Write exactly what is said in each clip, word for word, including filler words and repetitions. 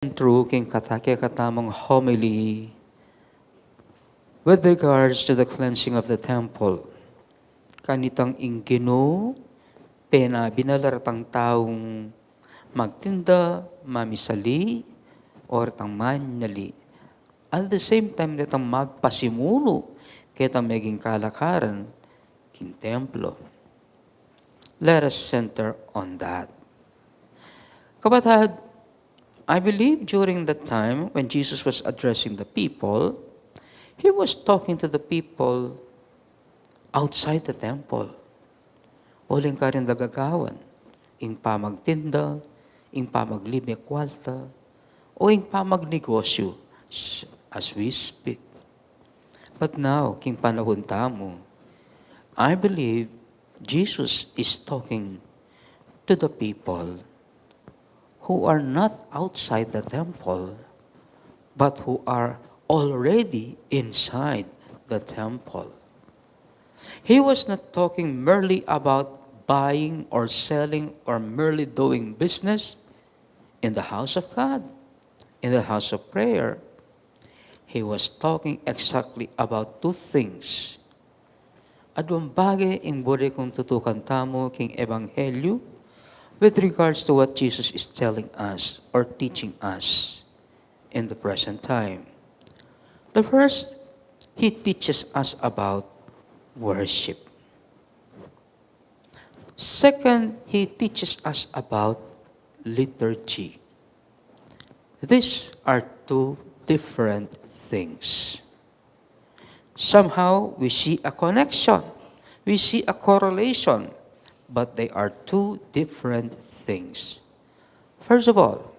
through king kata-, kekatamung homily with regards to the cleansing of the temple. Kanitang ing Ginu, pena binala retang taung magtinda, mamisali, o retang manyali. At the same time, retang magpasimunu ketang meging kalakaran king templo. Let us center on that. Kapatad, I believe during the time when Jesus was addressing the people, he was talking to the people outside the temple. Uling karin da gagawan, ing pamagtinda, ing pamaglime kuarta, o ing pamagnegosyu, s-, as we speak. But now, king panahun tamu, I believe Jesus is talking to the people who are not outside the temple, but who are already inside the temple. He was not talking merely about buying or selling or merely doing business in the house of God, in the house of prayer. He was talking exactly about two things. Aduang bage ing buri kung tutukan tamu king Ebanghelyu with regards to what Jesus is telling us or teaching us in the present time. The first, he teaches us about worship. Second, he teaches us about liturgy. These are two different things. Somehow, we see a connection, we see a correlation, but they are two different things. First of all,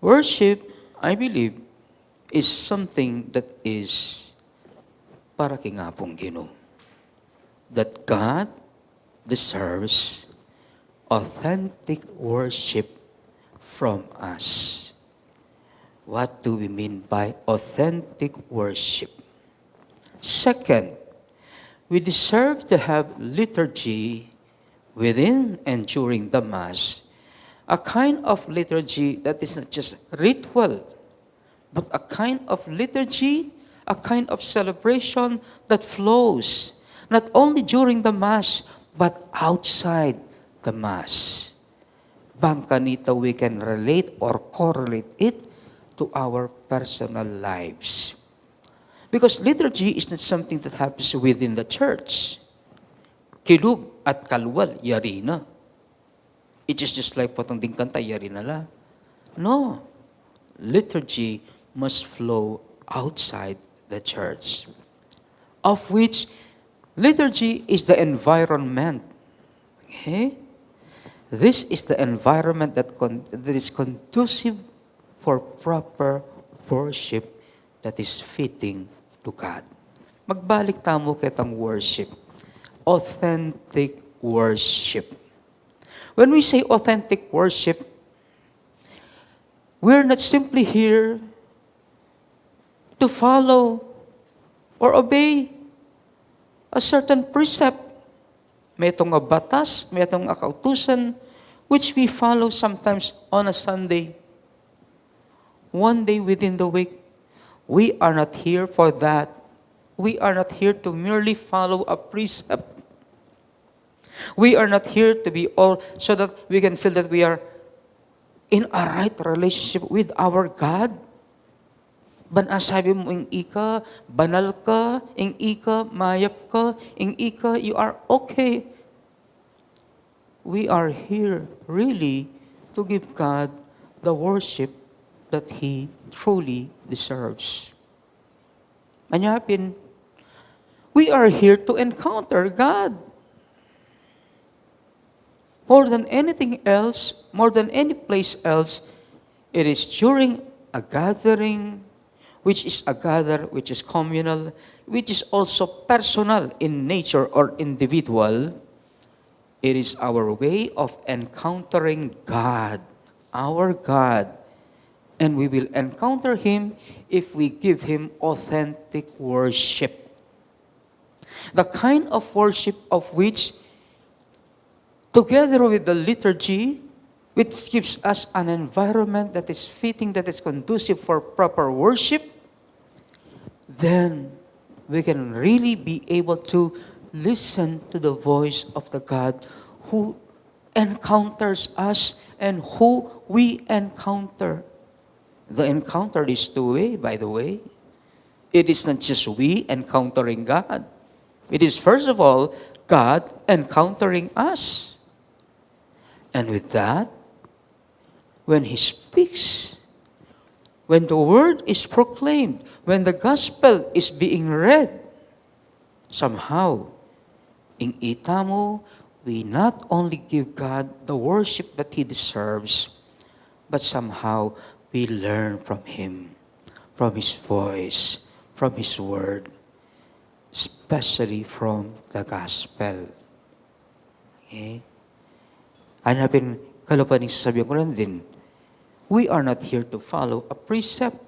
worship, I believe, is something that is para king Apung Ginu. That God deserves authentic worship from us. What do we mean by authentic worship? Second, we deserve to have liturgy within and during the Mass, a kind of liturgy that is not just ritual, but a kind of liturgy, a kind of celebration that flows not only during the Mass, but outside the Mass. Bang kanita we can relate or correlate it to our personal lives. Because liturgy is not something that happens within the church. Kilub at kalwal, yari na. It is just like potang ding kanta, yari na la. No. Liturgy must flow outside the church, of which liturgy is the environment. Okay? This is the environment that con-, that is conducive for proper worship that is fitting to God. Magbalik tamu ketang worship. Authentic worship. When we say authentic worship, we're not simply here to follow or obey a certain precept. Metung a batas, metung a kautusan, which we follow sometimes on a Sunday, one day within the week. We are not here for that. We are not here to merely follow a precept. We are not here to be all so that we can feel that we are in a right relationship with our God. Ban asabi mu, ing ika, banal ka, ing ika, mayap ka, ing ika, you are okay. We are here really to give God the worship that He truly deserves. Anya pin, we are here to encounter God. More than anything else, more than any place else, it is during a gathering, which is a gather, which is communal, which is also personal in nature or individual. It is our way of encountering God, our God. And we will encounter Him if we give Him authentic worship. The kind of worship of which, together with the liturgy, which gives us an environment that is fitting, that is conducive for proper worship, then we can really be able to listen to the voice of the God who encounters us and who we encounter. The encounter is two-way, by the way. It is not just we encountering God. It is, first of all, God encountering us. And with that, when He speaks, when the word is proclaimed, when the gospel is being read, somehow, ing ita mu, we not only give God the worship that He deserves, but somehow we learn from Him, from His voice, from His word, especially from the gospel. Okay? Anya pin kalupa ning sasabian ku nandin, we are not here to follow a precept.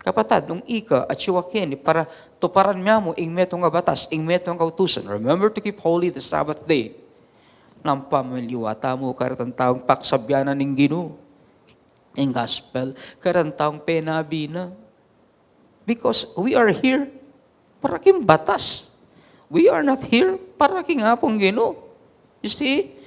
Kapatad, nung ika atyu ka keni para tuparan mu ing metung a batas, ing metung a kautusan. Remember to keep holy the Sabbath day. Nung pamiliwa tamu, karetang taung paksabian na ning Ginu, ing gospel, karetang taung penabi na. Because we are here para king batas. We are not here para king Apung Ginu. You see?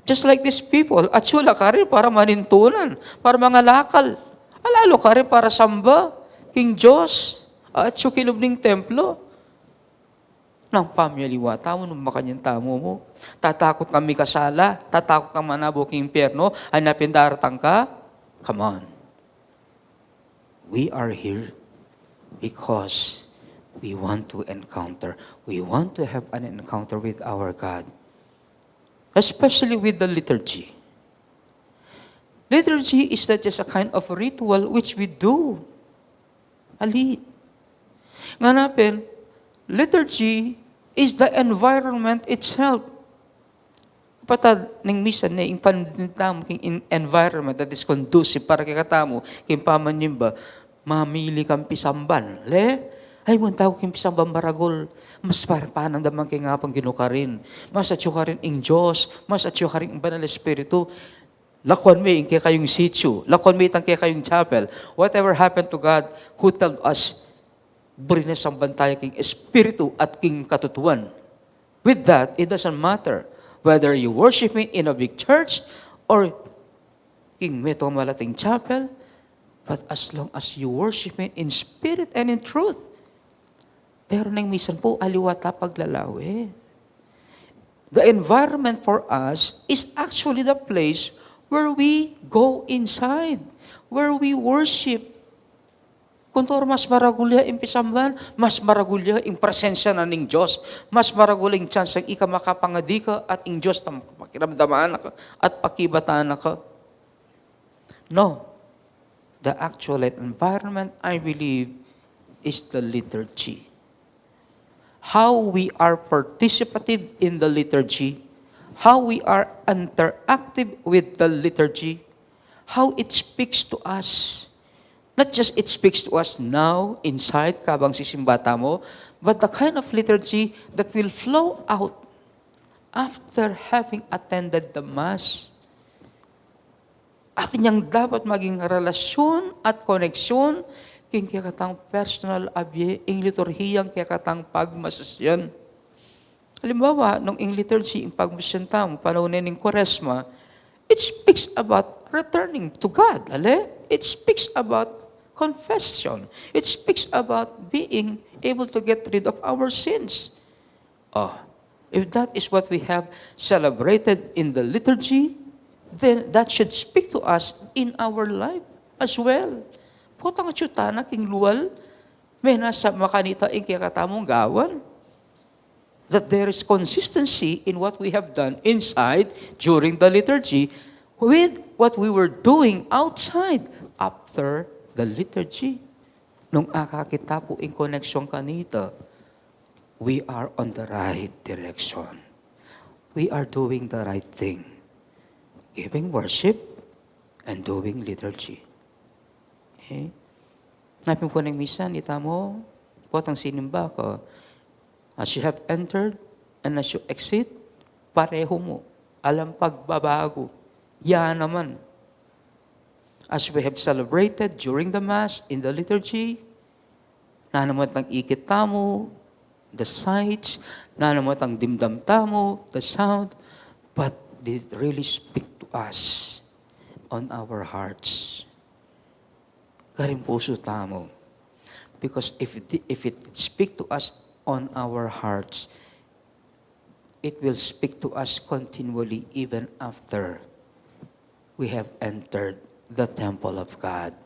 Just like these people, atyu la karin para manintunan, para mangalakal. Alalu karin para samba king Dios, atyu kilub ning templo. Nung pamiliwa tamu, nung makanyan tamu mu, tatakut kang mikasala, tatakut kang manabu king impyerno, anya pin daratang ka? Come on. We are here because we want to encounter, we want to have an encounter with our God, especially with the liturgy. Liturgy is not just a kind of ritual which we do. Ali. Ngana pin, liturgy is the environment itself. Kapatad, ning misan ne, ing panindam king in-, environment that is conducive para kekatamu, king pamanyumba, mamili kang pisamban. Le, ay, munta ku king pisamban maragul, mas para panandaman ke ing Apung Ginu karin, mas atyu karin ing Dios, mas atyu karin ing Banal Espiritu. Lakuan me ing kekayung sitio, lakuan me itang kekayung chapel. Whatever happened to God who told us, buri ne samban taya king espiritu at king katutuan? With that, it doesn't matter whether you worship me in a big church or king metung a malating chapel, but as long as you worship me in spirit and in truth. Pero neng misan pu, aliwa ta paglalawe. The environment for us is actually the place where we go inside, where we worship. Kuntur mas maragul ya ing pisamban, mas maragul ya ing presensya na ning Dios, mas maragul ing tsansang ika makapangadi ka at ing Dios tam-, pakiramdaman na ka at pakibatan na ka. No. The actual environment, I believe, is the liturgy. How we are participative in the liturgy, how we are interactive with the liturgy, how it speaks to us. Not just it speaks to us now, inside, kabang sisimba tamu, but the kind of liturgy that will flow out after having attended the Mass. Atin yang dapat maging relasyon at koneksyon king kekatang personal a bie, ing liturhiyang kekatang pagmasusyan. Halimbawa, nung ing liturgy, ing pagmasusyan tamu, panaun ne ning Kuaresma, it speaks about returning to God, ale? It speaks about confession. It speaks about being able to get rid of our sins. Oh, if that is what we have celebrated in the liturgy, then that should speak to us in our life as well. Potang atyu tana king lual, menasa makanita ing kekatamung gawan. That there is consistency in what we have done inside during the liturgy with what we were doing outside after the liturgy. Nung akakit ta pu ing koneksyon kanita, we are on the right direction. We are doing the right thing. Giving worship and doing liturgy. Okay? Napin pu neng misan, ita mu, potang sinimba ka, as you have entered and as you exit, pareho mu. Alang pagbabago. Ya naman, as we have celebrated during the Mass, in the liturgy, nanu man itang ikit tamu, the sights, nanu man itang dimdam tamu, the sound, but did it really speak to us on our hearts? Karing pusu tamu. Because if it, if it speak to us on our hearts, it will speak to us continually even after we have entered the temple of God,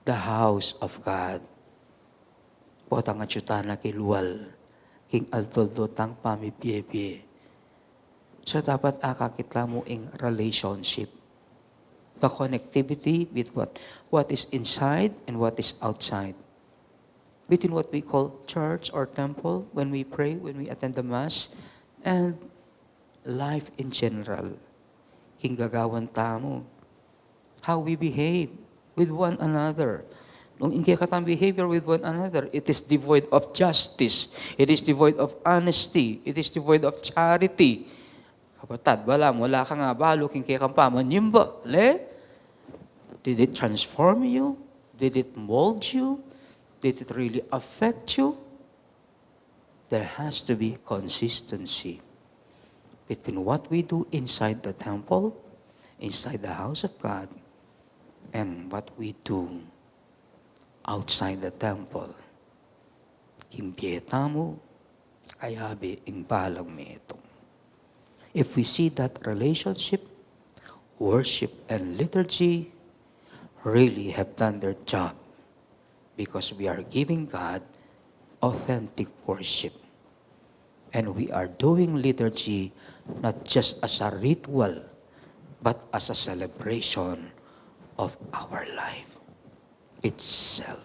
the house of God. Potang atyu tana kilwal king aldo-aldo tang pamibie-bie. So, dapat akakit la mu ing relationship, the connectivity with what, what is inside and what is outside, between what we call church or temple when we pray, when we attend the Mass, and life in general. King gagawan tamu, how we behave with one another. Nung ing kekatang behavior with one another, it is devoid of justice, it is devoid of honesty, it is devoid of charity. Kapatad, balamu wala kang abalu king kekang pamanyimba, le? Did it transform you? Did it mold you? Did it really affect you? There has to be consistency between what we do inside the temple, inside the house of God, and what we do outside the temple. King bie tamu, kayabe ing balang metung. If we see that relationship, worship and liturgy really have done their job, because we are giving God authentic worship. And we are doing liturgy not just as a ritual, but as a celebration of our life itself.